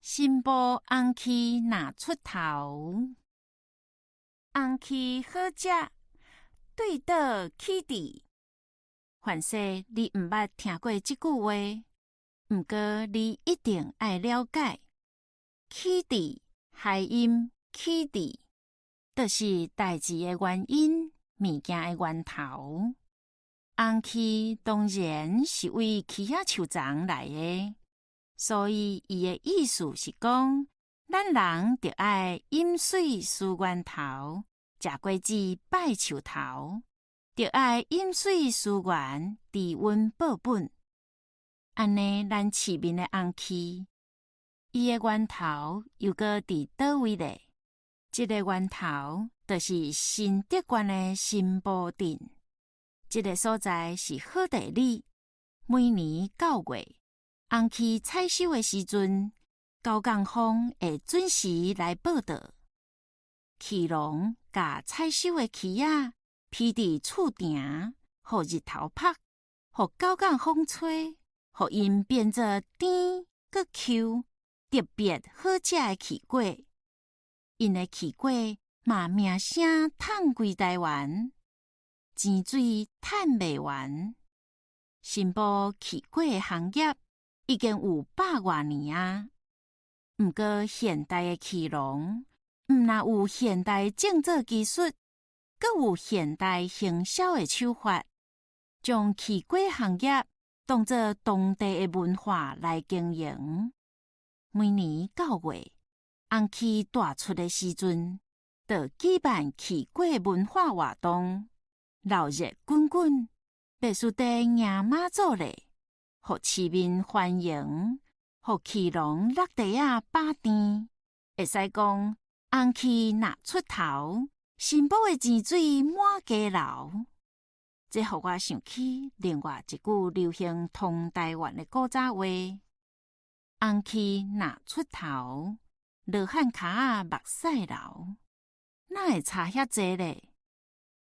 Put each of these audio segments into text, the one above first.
新埔紅柿若出頭，紅柿好食，對倒起佇。凡勢你毋捌聽過這句話，毋過你一定愛了解。起佇諧音起佇，就是代誌的原因，物件的源頭。紅柿當然是為柿仔樹叢來的，所以伊的意思是講，咱人著愛飲水思源頭，食果子拜樹頭，著愛飲水思源，知恩報本。按呢，咱市面的紅柿，伊的源頭又閣佇佗位咧？這个源頭就是新竹縣的新埔鎮。這个所在是好地理，每年9月紅柿採收的時陣，九降風會準時來報到。柿農共採收的柿仔披佇厝埕，予日頭曬，予九降風吹，予𪜶變做甜閣 Q，特別好食的柿果。𪜶的柿果嘛名聲淌規台灣，錢水趁袂完。新埔柿果的行業已經有百外年啊。毋過現代的柿農，毋但有現代種植技術，閣有現代行銷的手法，將柿果行業當做當地的文化來經營。每年9月，紅柿大出的時陣，就舉辦柿果文化活動，鬧熱滾滾，袂輸得迎媽祖咧，予市民歡迎，予柿農橐袋仔擺甜，會使講紅柿若出頭，新埔的錢水滿街流。這予我想起另外一句流行通台灣的古早話：紅柿若出頭，羅漢跤仔目屎流。哪會差遐濟咧？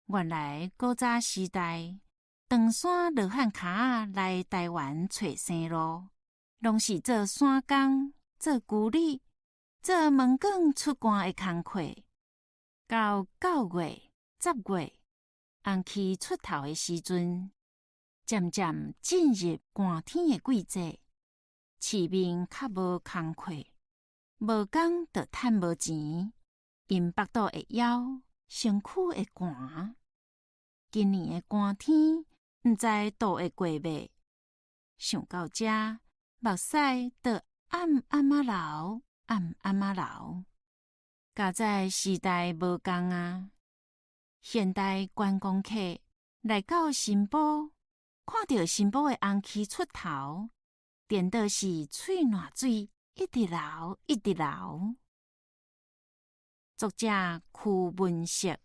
原來古早時代，唐山羅漢跤仔來台灣揣生路，攏是做山工、做咕喱、做門管出汗的工課。到9月、10月，紅柿出頭的時陣，漸漸進入寒天的季節，市面較無工課，無工就趁無錢，𪜶腹肚會枵，身軀會寒。今年的寒天，毋知度會過袂？想到這，目屎就暗暗仔流，暗暗仔流。佳哉時代無仝啊！現代觀光客來到新埔，看著新埔的紅柿出頭，顛倒是喙瀾水一直流，一直流。作者區文碩。